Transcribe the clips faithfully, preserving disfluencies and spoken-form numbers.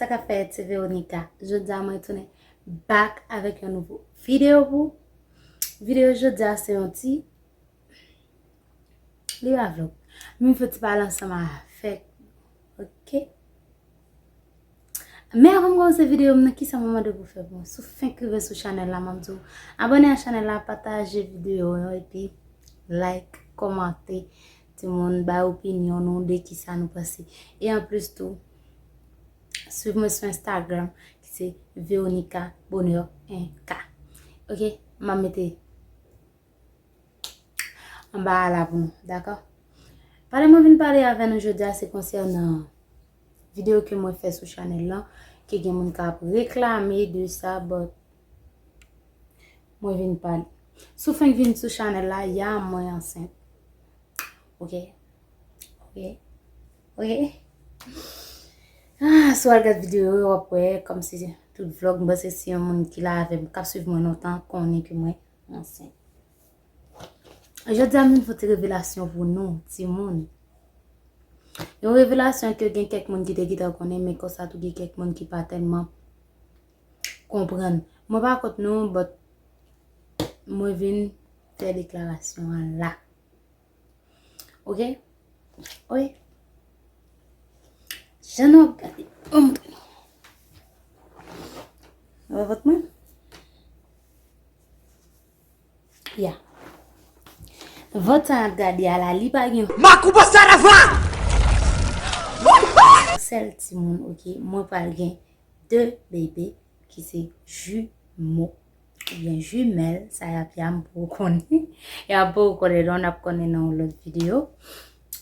Sa fè ti Veronica. Jodi a mwen tounen back avèk yon nouvo videyo pou ou. Videyo jodi a se yon ti, li pa vlog. Mwen fè ti pale ansanm avèk, oke? Men avan m kòmanse videyo m nan, kisa mwen mande pou fè pou mwen? Si w fenk rive sou chanèl la, mwen di w abòne a chanèl la, pataje videyo yo, epi like, kòmante, timoun, bay opinyon nou de kisa nou panse. E anplis tou, swiv mwen sou Instagram, ki se Veronica Bonheur en K. Oke? M ap mete anba a la pou nou, dakò? Pale mwen vin pale avè nou jodi a, se konsènan videyo ke mwen fè sou chanèl lan, ke gen moun k ap reklame de sa, but mwen vin pale. Si w fenk vin sou chanèl la, ya mwen ansent. Oke? Oke? Oke? Ah, si w al gad videyo yo, w ap wè, kòmsi tout vlog, m panse si yon moun ki la avè m, k ap swiv mwen lontan, konnen ke mwen ansent. Jodi a, m vin fè yon ti revelasyon pou nou, timoun. Yon revelasyon ke gen kèk moun ki te gentan konnen, men konsa tou gen kèk moun ki pa tèlman konprann. Mwen pa kont nou, but mwen vin fè deklarasyon an la. Oke? Oke? Jan nou ap gade. Oh, mwen. Nan vant mwen? Ya. Vant sa n ap gade a la, li pa gen Makuba Sarava! Sèl timoun, oke? Mwen pral gen de bebe ki se jimo oubyen jimèl, sa y ap ya m poko konnen. Y ap poko konnen non, n ap konnen nan yon lòt videyo.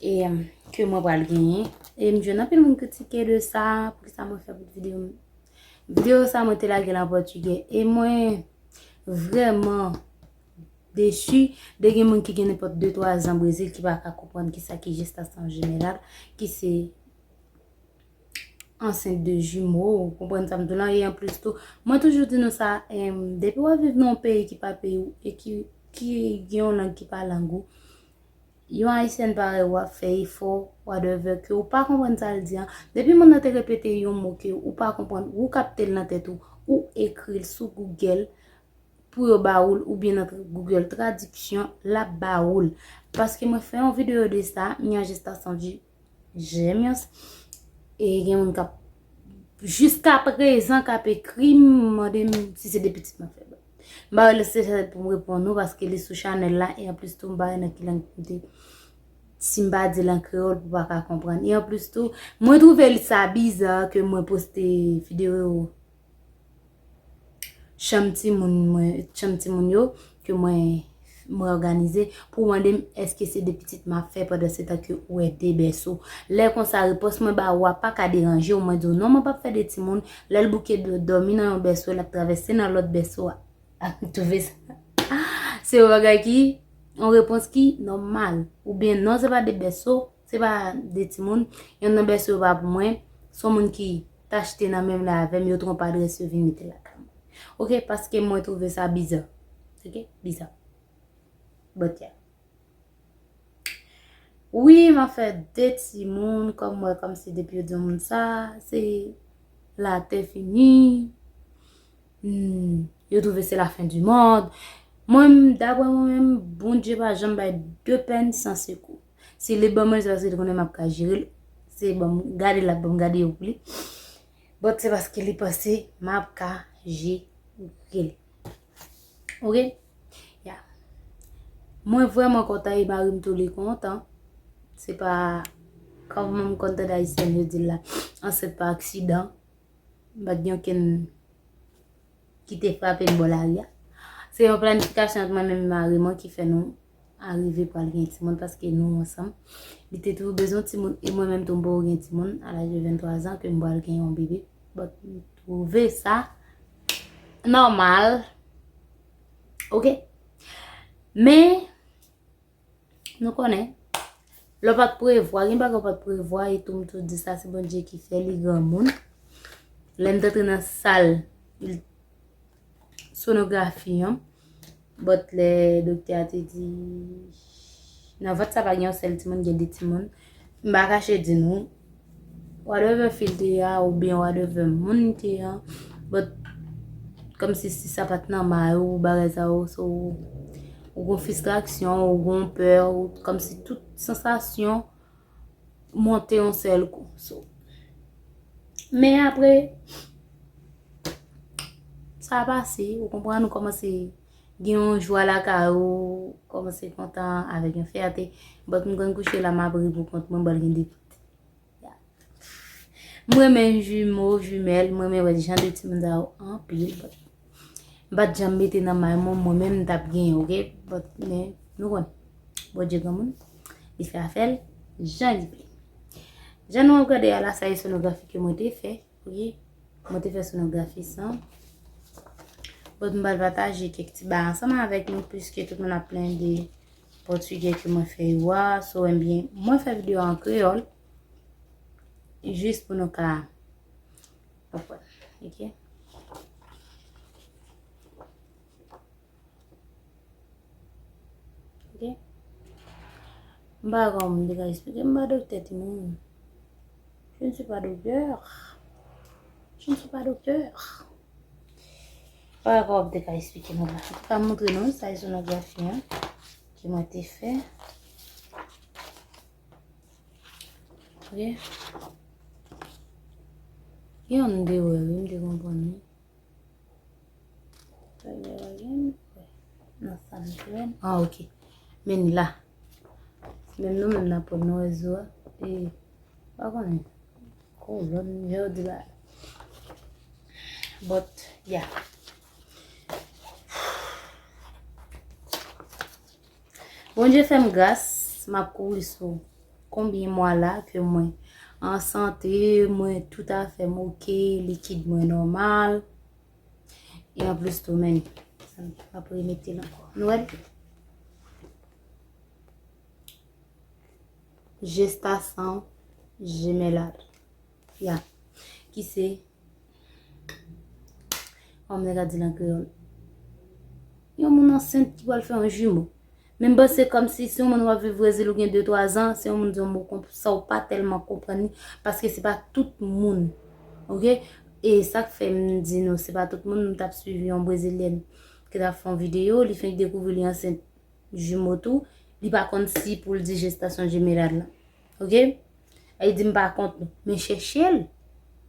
E, em, ke mwen pral genyen. E m jwenn anpil moun kritike de sa, poukisa mwen fè bout videyo. Videyo sa mwen te lage l an pòtigè. E mwen vrèman desi de gen moun ki gen nenpòt de twa zan Brezil ki pa ka konprann kisa ki jestasyon jemelal, ki se ansent de jimo, ou konprann sa m di w lan, e anplis tou, mwen toujou di nou sa, em, depi w ap viv nan yon peyi ki pa peyi w, e ki, ki gen yon lang ki pa lang ou, yon ayisyèn parèy ou ap fè efò, whatever, ke ou pa konprann sa l di an, depi moun nan te repete yon mo ke ou pa konprann, ou kapte l nan tèt ou, ou ekri l sou Google, pou yo ba ou l, oubyen nan Google Tradiksyon, l ap ba ou l. Paske mwen fè yon videyo de sa, minha gestação de gêmeos, e gen moun k ap, jiska prezan, k ap ekri m, mande m si se de pitit mwen fè. M pa wè lè se sèl pou m reponn ou, paske li sou chanèl la, e anplis tou, m pa wè nan ki lang m te, si m pa di l an kreyòl, pou pa ka konprann. E anplis tou, mwen twouve li sa biza ke mwen poste videyo chanm timoun mwen, chanm timoun yo, ke mwen, mwen òganize, pou mande m èske se de pitit m ap fè pandan se tan ke ou wè de bèso. Lè konsa, repons mwen ba ou a pa ka deranje w, mwen di w non, mwen p ap fè de timoun. Lè l bouke dò-, dòmi nan yon bèso, l ap travèse nan lòt bèso a. M twouve sa. Se yon bagay ki, yon repons ki nòmal. Oubyen non, se pa de bèso, se pa de timoun. Yonn nan bèso yo pa pou mwen. Se yon moun ki t achte nan menm la avè m, yo twonpe adrès, yo vin mete lakay mwen. Oke, paske mwen twouve sa biza. Oke, biza. But yeah. Wi, m ap fè de timoun, kòm mwen, kòmsi depi yo di yon moun sa, se latè fini. Hmm, yo twouve se la fin du monde. Mwen, daprè mwen menm, Bondye pa janm bay de pèn san sekou. Si li ban mwen l, se paske li konnen m ap ka jere l. Se ban m gade l, l ap ban m gade yo pou li. But se paske li panse m ap ka jere l. Oke? Ya. Mwen vrèman kontan e mari m tou li kontan. Se pa, kòman m konn tande ayisyen yo di l la, ansent pa aksidan. M pa t gen okenn ki te frape m bò lari a. Se yon planifikasyon ant mwen menm e mari mwen ki fè nou arive pral gen timoun paske nou ansanm. Li te toujou bezwen timoun e mwen menm tou m poko gen timoun a laj de venntwa zan ke m pral gen yon bebe. But m twouve sa nòmal. Oke? Men, nou konnen, lè w pa t prevwa, gen bagay w pa t prevwa, e tou m tou di sa, se Bondye ki fè li granmoun. Lè m t antre nan sal sonografi an, but lè doktè a te di, nan vant sa pa gen yon sèl timoun, gen de timoun. M pa kache di nou, Whatever fil te a oubyen whatever moun te a, but kòmsi si sa pa t nan may ou, bagay sa yo, so ou gon fristrasyon, ou gon pè, ou kòmsi tout sansasyon monte yon sèl kou. So, men apre, sa pase, ou konprann, ou kòmanse gen yon jwa lakay ou, kòmanse kontan avèk yon fyète. But m konn kouche la, m ap ri pou kont mwen, but gen de pitit. M renmen jimo, jimèl, m renmen wè jan de timoun sa yo anpil, but m pa t janm mete nan may mwen, mwen menm m t ap genyen, oke? But, men, nou konn, Bondye granmoun, li fè afè l jan li vle. Jan nou ap gade a la, sa e sonografi ke mwen te fè, oke? Mwen te fè sonografi sa. But m pral pataje kèk ti bagay ansanm avèk nou, piske tout moun ap plenyen de pòtigè ke mwen fè yo a. So, ebyen, mwen fè videyo an kreyòl, jis pou nou ka konprann, oke? Oke? M pa konn m te ka eksplike, m pa doktè timoun. Je ne suis pas docteur. Je ne suis pas docteur. Pa konn m te ka eksplike nou la. An tou ka, m montre nou sa e sonografi an ke mwen te fè. Oke? Gen yon m te wè, wi, m te konprann, wi. Premye bagay m wè nan sa m jwenn. Ah, oke. Men la. Menm nou menm nan pran nou wè zo a. E, pa konnen. Kolòn, jan yo di la. But, yeah. Bondye fè m gras, m ap kouri sou konbyen mwa la ke mwen an sante, mwen tout afè m oke, likid mwen nòmal. E anplis tou, men, m ap remete l ankò. Nou wè l? Gestation gémellale. Ya. Ki se, kòman mwen ka di l an kreyòl? Yon moun ansent ki pral fè yon jimo. Men m panse kòmsi si yon moun w ap viv Brezil ou gen de twa zan, se yon moun di yon mo konsa ou pa tèlman konprann li, paske se pa tout moun. Oke? E sa k fè m di nou se pa tout moun, m t ap swiv yon brezilyèn ki t ap fè yon videyo, li fenk dekouvri li ansent jimo tou, li pa konn si pou l di gestation gémellale la. Oke? Li di m pa kont non. Men chèche l.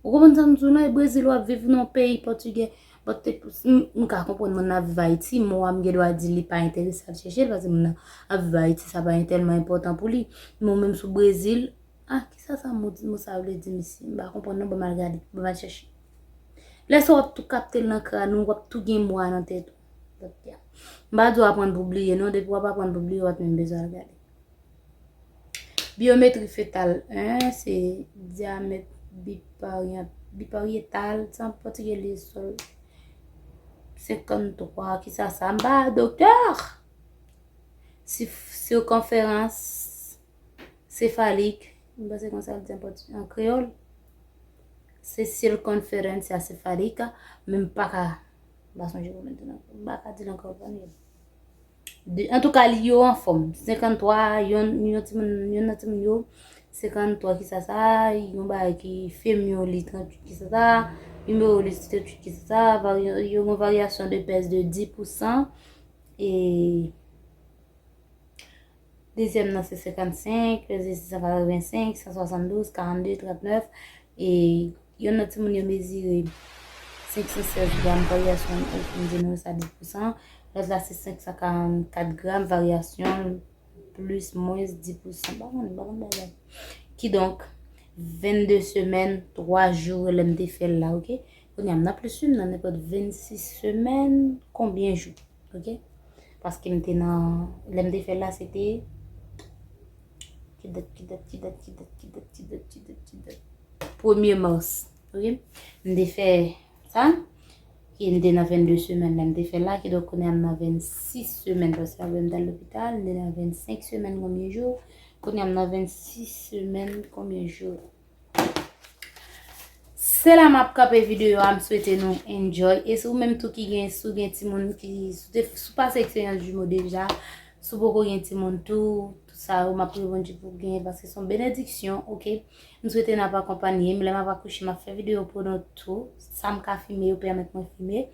Ou konprann sa m di w la? E Brezil w ap viv nan yon peyi pòtigè. But te, m, m ka konprann moun nan ap viv Ayiti, mo a m gen dwa di li pa enterese al chèche l, paske moun nan ap viv Ayiti, sa pa tèlman enpòtan pou li. Men ou menm sou Brezil, ah, kisa sa mo, mo sa vle di, mesye? M pa konprann non, ban m al gade, ban m al chèche. Lè sa w ap tou kapte l nan kràn ou, w ap tou gen mo a nan tèt ou. Donk, ya. M pa di w aprann pou bliye non, depi w ap aprann pou bliye, w pa t menm bezwen al gade. Byometri fetal en, se dyamèt biparyen-, biparyetal, se an pòtigè li sòl senkanntwa, kisa sa? M pa doktè! Si, sikonferans sefalik, m panse konsa l di an pòti-, an kreyòl. Se circunferencia cefalica, men m pa ka, m pa sonje kòman l di l ankò, m pa ka di l ankò, pa anyen. De, antouka, li yo anfòm. Senkanntwa, yon, yon timoun, yon nan timoun yo, senkanntwa, kisa sa, yon bagay ki femyo li tranntuit, kisa sa, nimewo li tranntuit, kisa sa, varya-, yo gen varyasyon de pèz de dis pou san, e dezyèm nan se senkannsenk, pèz de san katrevensenk, san swasanndouz, karannde, trannèf, e yonn nan timoun yo mezire senk san sèz gram, varyasyon, ou konn di nou sa dis pou san, lòt la se senk san karannkat gram, varyasyon plis mwens dis pou san. Pa konn, pa konn bagay. Kidonk, vennde semèn, twa jou lè m te fè l la, oke? Kounye a m nan plis wi, m nan nenpòt vennsis semèn, konbyen jou, oke? Paske m te nan, lè m te fè l la, se te, ki dat, ki dat, ki dat, ki dat, ki dat, ki dat, ki dat, ki dat? Premye mas, oke? M te fè sa, ki m te nan vennde semèn lè m te fè l la, kidonk kounye a m nan vennsis semèn, paske apre m t al lopital, m te nan vennsenk semèn konbyen jou, kounye a m nan vennsis semèn konbyen jou. Se la m ap kanpe videyo a, m swete nou enjoy. E si w menm tou ki gen, si w gen timoun ki, si w te, si w pase eksperyans jimo deja, Si w poko gen timoun tou, tout sa yo, m ap priye Bondye pou w genyen, paske se yon benediksyon, oke? M swete n ap akonpanye m, lè m ap akouche, m ap fè videyo pou nou tou. Sa m ka filme yo pèmèt mwen filme.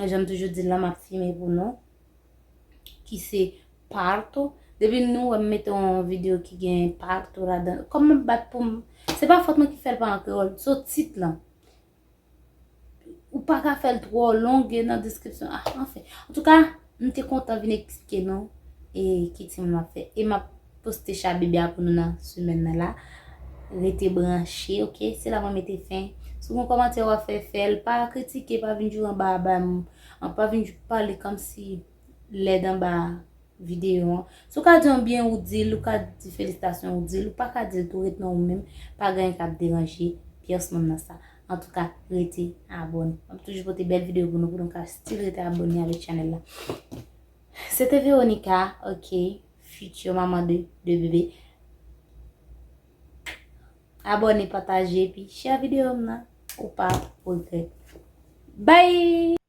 Jan m toujou di l la, m ap filme pou nou. Ki se parto. Depi nou wè m mete yon videyo ki gen parto ladan, kòm m ap bat pou m, se pa fòt mwen ki fè l pa an kreyòl, se tit lan. Ou pa ka fè l twò long nan deskripsyon. Ah, anfen. Antouka, m te kontan vin eksplike nou e ki timoun m ap fè. E m ap poste cha bebe a pou nou nan semèn nan la. Rete branche, oke? Se la mwen mete fen. Si w gen kòmantè w ap fè, fè l. Pa kritike, pa vin jwe anba a ba m. An, pa vin pale kòmsi lèd anba videyo an. Si w ka di yon byen, ou di l, ou ka di felisitasyon, ou di l, ou pa ka di l tou, ret nan ou menm, pa gen anyen k ap deranje pyès moun nan sa. Antouka, rete abòne. M ap toujou pote bèl videyo pou nou, pou nou ka still rete abòne avèk chanèl la. Se te Veronica, oke, future maman de, de bebe. Abòne, pataje, epi share videyo m nan. Ou pa regrèt. Bye!